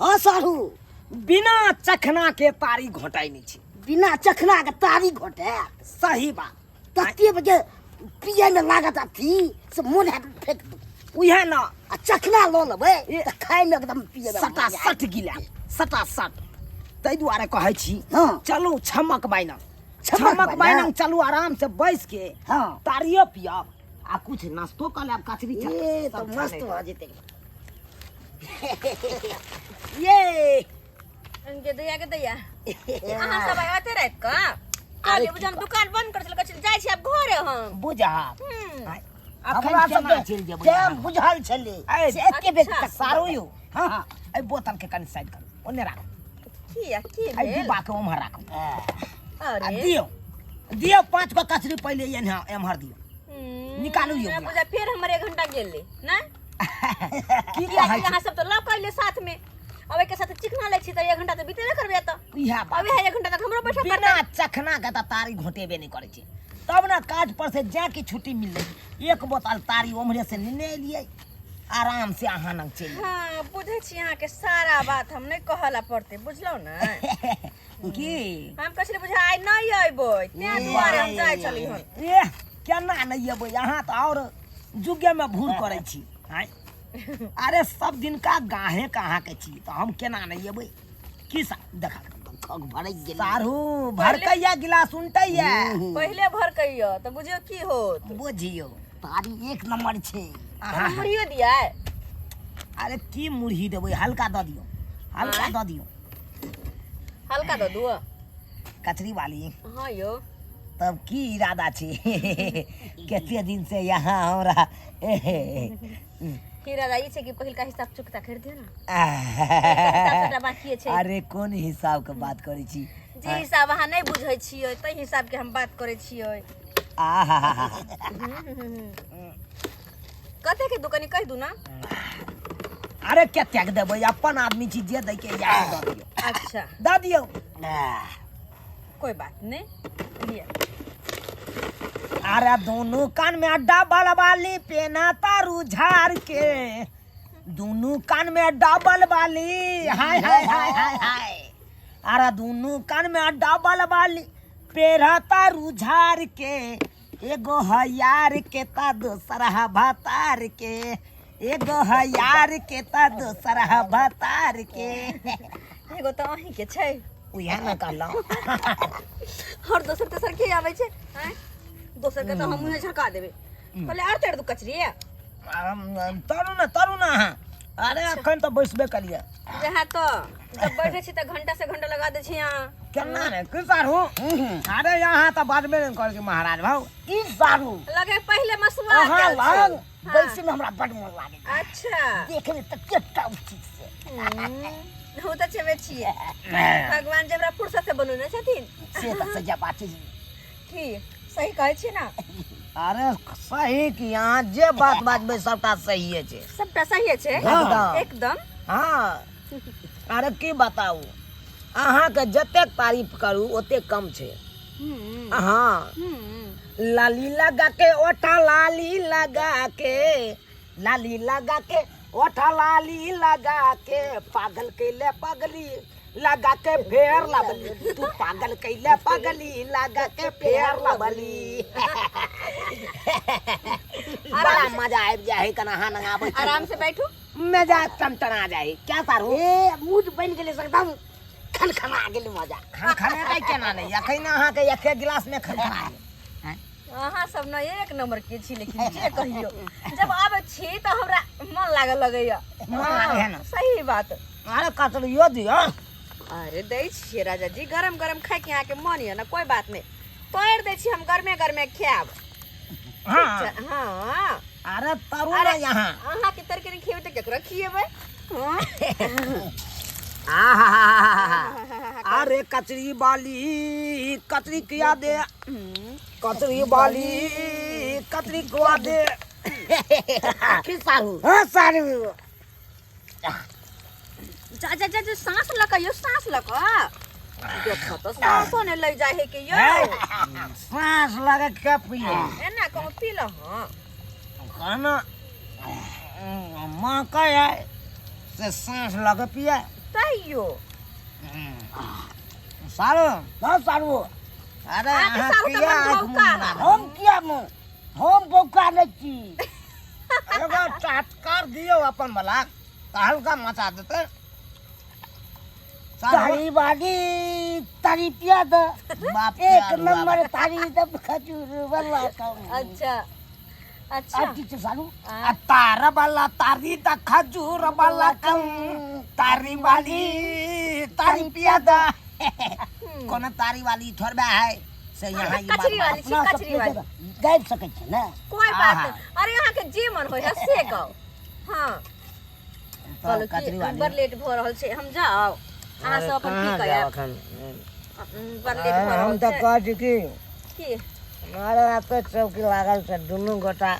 हाँ साढ़ू। बिना चखना के तारी घोटाई नहीं छै। बिना चखना के तारी घोटे। सही बात। तते बजे पिए में लागत अथी से मोन हैत फेंक दू। उहे ना। आ चखना लऽ लेबै तऽ खाय में एकदम पिए में सटा सट गिला सटा सट। ताहि दुआरे कहै छी हाँ। चलू छमक बाइना। छमक छमक बाइना। बाइना चलू आराम से बैस के हाँ। तारियो पियब आ कुछ नाश्तो कऽ लेब कचरी ए सब तऽ मस्त छानै। भऽ जेतै। ये के दैया के दैया अहाँ सब आते रात का कहलियै बुझ हम दुकान बंद कर चल जाइ छी आब घरे हम। बुझा। हम्म। हमरा अखन केना सबके चलि जेबै टाइम अहाँ? बुझल छलै ऐ, से एके बेर अच्छा। तक सारो यौ। हाँ, हाँ, एहि बोतल के कनि साइड करू ओने राखू। किया की एहि भेल? डिब्बा के ओम्हर राखू। अरे। आ दियौ दियौ 5 गो कचरी पहिले एम्हर दियौ। हम्म, निकालू यौ। हमरा बुझा फेर हमर 1 घंटा गेलै ना। की किया कहै कि अहाँ सब तऽ लऽ कऽ अयलियै साथ में, अब एके साथ चिकना लै छी तऽ 1 घंटा तऽ बीतेबे करबै एतऽ। इएह बात। अब इएह 1 घंटा तक हमरो बैठऽ बिना पड़तै। चखना के तऽ तारी घोटेबे नहि करै छै। तब ने काज पर से जा के छुट्टी मिललै, 1 बोतल तारी ओम्हरे से नेने एलियै, आराम से अहाँ लग चलि एलियै। हाँ बुझै छी अहाँके सारा बात, हम नहि कहऽ ला पड़तै, बुझलहुँ ने? की हम कहै छलियै बुझा आइ नहि अयबै, तें दुआरे हम जाइ छली हन। एह केना नहि अयबै, अहाँ तऽ आओर जुगे मे भूर करै छी। आँय? अरे सब दिनका गाहे कहाँके छी तऽ हम केना नहि अयबै? की सा देखा खग भरक गेलै। सारू भरकैया गिलास उनटैया। पहिले भरकैया तऽ बुझियौ की होत। बुझियौ तारी 1 नंबर छै। आहा। मुरहियो दिया? अरे की मुरही देबै, हल्का दऽ दियौ, हल्का आँय? दऽ दियौ। हल्का दऽ दियौ। कचरी वाली। हाँ यौ। तब की इरादा छै? कते दिन से यहाँ हमरा की इरादा ई छै कि पहिलका हिसाब चुकता कर दियौ ना। हिसाब सबटा बाकिए छै। अरे कोन हिसाब के बात करै छी? जे हिसाब अहाँ नहि बुझै छियै ताहि हिसाब के हम बात करै छियै। आहा। कते के दुकानी कहि दू ना। अरे कतेक देबै, अपन आदमी छी, जे दै के याद दऽ दियौ। अच्छा दऽ दियौ। कोई बात नहीं, लिअ। अरे दोनों कान में डबल वाली पेना तारू झाड़ के, दोनों कान में डबल वाली, हाय हाय हाय हाय हाय। अरे दोनों कान में डबल वाली पेरा तारू झाड़ के, एगो here के ता दोसर हा भतार के, एगो here के ता दोसर हा भतार के। एगो तऽ अहीं के छै। उएह ने कहलहुँ। और दोसर तेसर के आबै छै? आँय? दोसर के तऽ हम मुँहे झरका देबै। पहिले आर तोड़ि दू कचरी। तरू ने, तरू ने अहाँ। अरे अखन तऽ बैसबे करियै। जहाँ तऽ जब बैठे छी तऽ घंटा से घंटा लगा दै छी अहाँ। केना ने की सारू? अरे यहाँ तऽ बाजबे नहि करै छी महाराज भाऊ। की सारू? लगे पहिले मसुआ अहाँ गेल लग छै। बैसे में हमरा बड मोन लागै। अच्छा। देखे में तते टाउ चीज से। ओ तऽ छेबे छियै। भगवान जे हमरा फुर्सत से बनौने छथिन। से तऽ सही बात छै। की सही कहै छी ना? अरे सही की, अहाँ जे बात बाजबै सबटा सहिए छै। सबटा सहिए छै? एकदम। एकदम। हाँ। अरे की बताउ, अहाँके जतेक तारीफ करू ओतेक कम छै। हाँ। लाली लगा के ओठा लाली लगा के, लाली लगा के ओठा लाली लगा के, पागल कैले पगली लगा के फेर लबली, तू पागल कैले पगली लगा के फेर लबली। बड़ा मजा आबि जाइ है कना अहाँ नंगा आबै। आराम से बैठू, मजा टनटना जाइ। क्या सारू? ए मूड बनि गेलै एकदम, खनखना गेलै मजा। खनखनेतै केना नहि, अखन अहाँके एके गिलास में खनखना गेल। अहाँ सब ने 1 नंबर के छी, लेकिन जे कहियो जब आबै छी तऽ हमरा मन लागऽ लगैया। मन लागै है ना? सही बात। अरे कचरियो दियौ। अरे दै छियै राजा जी, गरम गरम खाय के अहाँके मन यऽ ने? कोई बात नहि, तोड़ि दै छी हम, गरमे गरमे खायब। हाँ। हाँ। अरे तरू ना यहाँ। अहाँ के तरकारी खिएबै तऽ केकरो खिएबै? हाँ। आहा। अरे कचरी बाली कचरी किया दे, कचरी बाली कचरी खुआ दे। की सारू? हाँ सारू। जा जा जा जा, सांस लऽ कऽ यौ, सांस लऽ कऽ देखो तऽ सांसो नहि लै जाइ है के यौ। सांस लगे के पिए? एना कहूँ पी लऽ। हाँ खाना महकै है से साँस लऽ के पिए। तैयो सारू। हाँ सारू। अरे अहाँके अहाँ सारू तऽ किया बड़ आँखि भौका मुनना है। हम किया मुँह, हम बौका नहि छी। एगो चटकार दियौ अपन वाला तऽ हल्का मचा देतै सारू। तारी वाली तारी पिया द बाप के एक आलू आब। नंबर तारी दब खजूर वाला कम। अच्छा अच्छा। आब की छै सारू? आ तार वाला तारी त खजूर वाला कम, तारी वाली तारी पिया द। कोनो तारी वाली थोड़बे है से यहाँ ई बात। कचरी वाली छी, अपना सब कचरी वाली। गाबि सकै छै ने? कोई बात आहा। नहीं। अरे अहाँ के जे मन होय है से गाओ। हाँ। तऽ कहलहुँ कचरी कि वाली। बड़ लेट भऽ रहल छै, हम जाउ, अहाँ सब अपन कहाँ की जाउ कऽ एखन? बड़ लेट भऽ हम रहल तऽ छै। कहै छी कि की अरे एते चौकी लागल छै, दुनू गोटा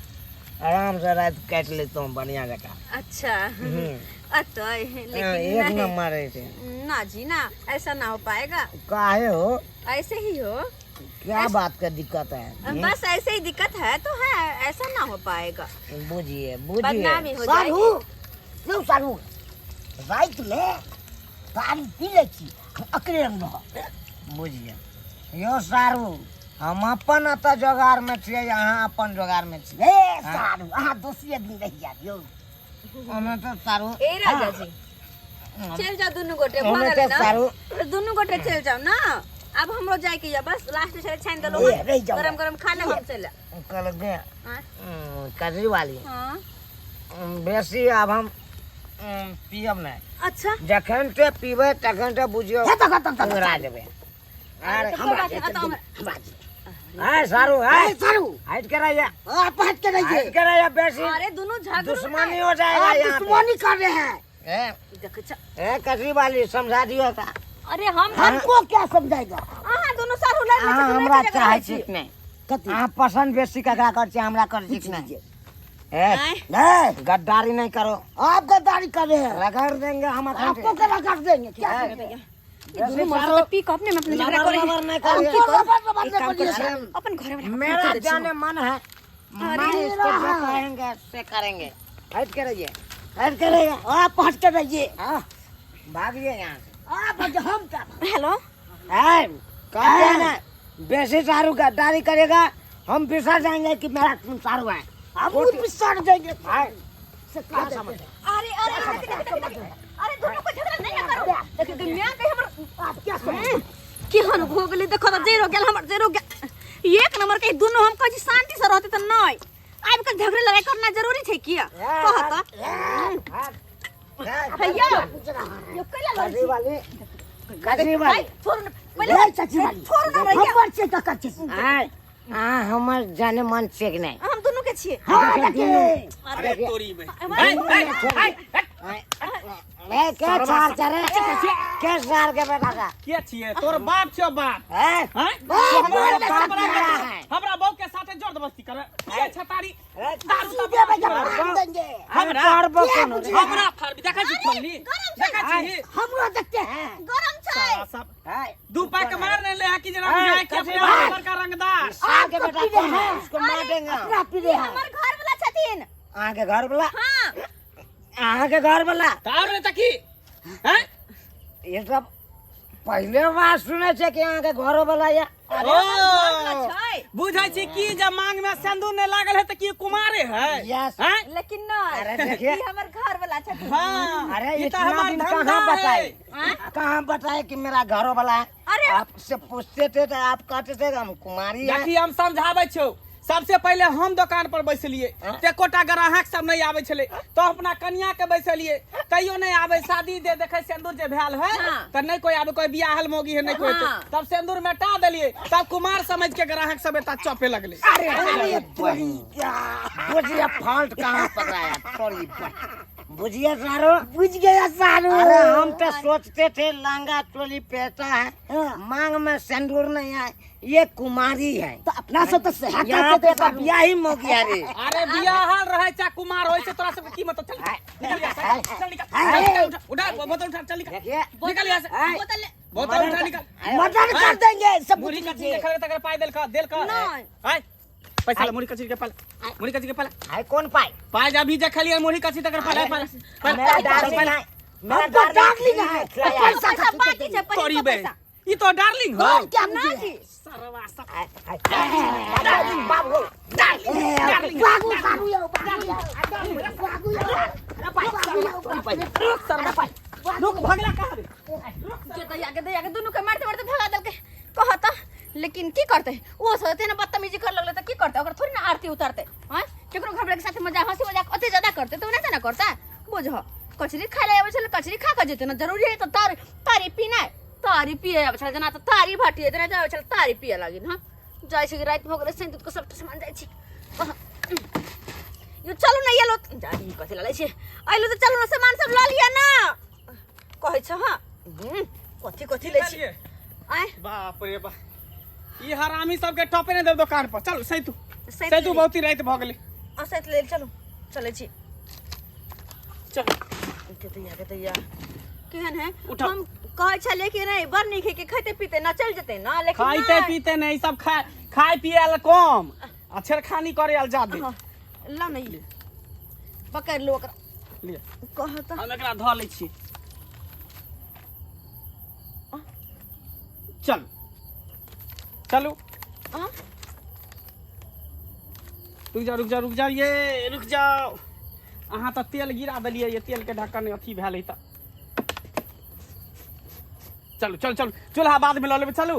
आराम से राति काटि लेतहुँ बढ़िआँ जकाँ। अच्छा अतः लेकिन एक नहीं। नंबर है छै। ना जी ना, ऐसा ना हो पाएगा। काहे हो? ऐसे ही हो। क्या बात का दिक्कत है? बस ऐसे ही दिक्कत है तो है, ऐसा ना हो पाएगा। बुझिए बुझिए। बदनामी हो सारू जाएगी। यौ सारू, रातिमे तारी पी लै छी, हम अकरे रंग रहब। बुझिए यौ सारू, हम अपन एतऽ जोगार में छियै, अहाँ अपन जोगार में छियै। हे सारू, अहाँ दोषी आदमी रहि जायब यौ। ओमे तऽ सारू। ए राजा जी चल जाओ दुनू गोटे, भऽ ओमे गेलै तऽ ना? सारू। दुनू गोटे चल जाओ ना, अब हमरो जाय के या बस लास्ट छले छानि देलहुँ। ए, रहि जाउ। गरम गरम खा लेब, हम चलि आयब। कहलक गे आँय? कजरी वाली। हाँ। बेसी आब हम पियब नहि। अच्छा। जखन ते पीबै तखन ते बुझियौ हे तक तक तक उंगरा जेबै। अरे तऽ कोइ हमरा बात नहि, अतऽ हमरा हाय सारू, हाय हे सारू, हट के रहिए। आप हट के रहिए। हट के रहिए, बेसी अरे दुनू झगड़ू दुश्मनी नहि। हो जाएगा आप यहाँ पे। दुश्मनी कर रहे हैं। ए, देखै छ। ए कजरी वाली समझा दियो का। अरे हम हमको क्या समझाएगा? अहाँ दुनू सारू लड़ि लै अहाँ छी, हमरा दुनू एक जगह चाहै रहै छी छी। कि नहि? कथी? अहाँ पसंद बेसी ककरा कर छी, हमरा कर छी कि नहि? ए, आँय? नहीं, गद्दारी नहीं करो। आप गद्दारी कर रहे हैं। रगड़ देंगे हम अखन। आपको क्या रगड़ देंगे? क्या ए, देंगे? ई दुनू मर्द तऽ पी कऽ अपने में अपने झगड़ा लबर करै है। लबर नहीं हम करिए। की हमको करू? रबर रबर एक नहीं काम करिए। करै छी, अपन घरे वाला के फोन मेरा करै छी। जाने मन है, मैं इसको जो कहेंगे से करेंगे। हट के रहिए, हट के रहिए, आप हट के रहिए। हाँ, भागिए यहाँ से। आप हट, हम क्या? हेलो। है, कहते हैं ना, बेसी सारू गद्दारी करेगा, हम बिसर जाएंगे कि मेरा खून सारू है। हम वो बिसर जाएंगे। हाँ। से क्या समझ? अरे अरे अरे देखी, देखी, देखी, अरे दुनू को झगड़ा नहीं ना करू। देखी, देखी, माय के हमर आप क्या समझ? केहन भऽ गेलै देखो तऽ, जरि गेल हमर, जरि गेल। एक नंबर के दुनू हम कहै छी शांति से रहते तऽ नहि, आबि कऽ झगड़े लड़ाई करना जरूरी छै किया कह तऽ? हैया यो कैला लड़ै कजरी छी? वाली, कजरी वाली। है, छोड़ू ने पहिले। नहीं चाची वाली, छोड़ू ना हमरा। हमर छै ककर छै? आय, आ हमर जाने मन छै कि नहि? हम दुनू के छियै। हाँ देखिए। अरे तोरी में ए, के सार चरे के सार के बेटा का के छियै? तोर बाप छियो बाप। ए, हैं? बाप हमरा बोल हमरा रहा है। हमरा बहू के साथे जबरदस्ती करे के छतारी ए, दारू सीधे भैया मार देंगे। हमरा फाड़बो कोनो रे। हमरा फाड़बी? देखै छी छोलनी, देखै छी? हमरो देखते हैं। गरम छै। साला सब ए, दू पैक मार ने ले है कि जना ए, बुझाए कि कथी अपने बात? बड़का रंगदार। सार के आपको बेटा पीले कौन है? हैं। इसको मार देंगे हम। अपना पीले हैं। हमर घर वाला छथिन। अहाँ के घर वाला? हाँ। अहाँ के घर वाला? तऽ आओर नहि तऽ की हैं? ये सब पहिले बार सुनै छै कि अहाँ के घरो वाला या। ओ छै। बुझै छी की जे मांग में सिंदूर नहि लागल है तऽ की कुमारे है? यस। हैं? लेकिन नहीं, अरे देखिए। ई हमर घर वाला छथिन। हाँ। अरे ई तऽ इतना हमर दिन धंधा कहाँ है। बताए, कहाँ बताए कि मेरा घरो वाला है? अरे आपसे पूछते थे तो आप कहते थे कि हम कुमारी हैं। देखी, हम समझाबै छौ। सबसे पहिले हम दोकान पर बैसलिए, एकोटा ग्राहक सब नहीं आबै छलै, तो अपना कनिया के बैसलिए तैयो नहीं आबै। शादी दे देखै सिंदूर जे भेल है हाँ। तऽ नहीं कोई आबै, कोई बियाहल मौगी है नहीं कोई। हाँ। तब सिंदूर मेटा देलिए, तब कुमार समझ के ग्राहक सब एता चौपे लगले। अरे अरे तोरी बुझिए फॉल्ट कहाँ पकड़ाया तोरी बुझिए सारो। बुझ गया सारू। अरे हम तो सोचते थे लहंगा चोली पहनता है, हाँ। मांग में सिंदूर नहीं है, ये कुमारी है। तो अपना सब तो सहा यहाँ करते पे थे तो सारू। बियाह ही मोगी रे। अरे बियाहल रहे चाहे कुमार होय से तोरा सबके की मतलब? चल निकल यहाँ से, चल निकल, चल निकल, उठा उठा बोतल उठा, चल निकल, देखिए निकल यहाँ से, बोतल ले। बोतल उठा निकल। मर्डर कर देंगे सब। मुरी कथी देखल तकर पाई देलक देलक? नहीं। आय पैसा ला मुरही कचरी के पाला, मुरही कचरी के पाला। आय कोन पाई? पाय अभी देखलियै मुरही कचरी तकर पाला, पाला पाला। मेरा डार्लिंग है, मेरा हमको डार्लिंग है, खिलाया। पैसा बाकी छै, पैसा तोरी बे पैसा। ई तो डार्लिंग हो। और क्या ना मुझे? जी। सरवा सब। आय, आय, डार्लिंग बाबू, डार्लिंग। बाबू, बाबू यो, बाबू यो, बाबू यो, बाबू यो, रुक सरवा, रुक, भगला कहाँ रे? के दैया के, दैया के, दुनू के मारते मारते भगा देलकै कहता। लेकिन की करते, ओ सब एते ने बदतमीजी कर लगले त की करते? ओकर थोड़ी ना आरती उतारते? हैं, केकरो घर के साथे मजाक, हंसी मजाक ओते ज्यादा करते त ओना ना करता। बुझ, कचरी खाए ले आबै छलै, कचरी खा के जेते ना। जरूरी है त तारी तारी पीना? तारी पिए आबै छलै जेना त तारी भाटी जेना आबै छलै, तारी पिए लागिन। हँ, जाइ छी, राति भऽ गेलै, सैंत के सबटा सामान जाइ छी। यो चलू ने, ये लो जानी कथी लऽ लै छी। अइलू तऽ चलू ने, सामान सब लऽ लिअ ने कहै छ। हँ, कथी कथी लै छी? आँय? बाप रे बाप, ई हरामी सबके टपे नहि देब दोकान पर। चलू सैतू। सैत। सैतू, बहुत ही राति भऽ गेलै। आ सैत लेल चलू, चलै छी। चल। के दैया के दैया केहन है? उठाओ। हम कहै छलियै कि नहि बड़ नीक है कि खैते पीते ना चलि जेतै ना, लेकिन खाइते नहि। पीते नहि, सब खाय खाय पिए ल कम आ छेड़खानी करे आल जादे। हँ, ला ने, ई पकड़ि लो ओकरा। लिअ। कहत हम एकरा धऽ लै छी। चल, चलू। हाँ? रुक जाओ, रुक जाओ, रुक जाओ, ये रुक जाओ। अहाँ तऽ तेल गिरा देलियै, ये तेल के ढक्कन अथी भेल है तऽ। चलू चलू चलू, चूल्हा बाद में लऽ लेबै, चलू।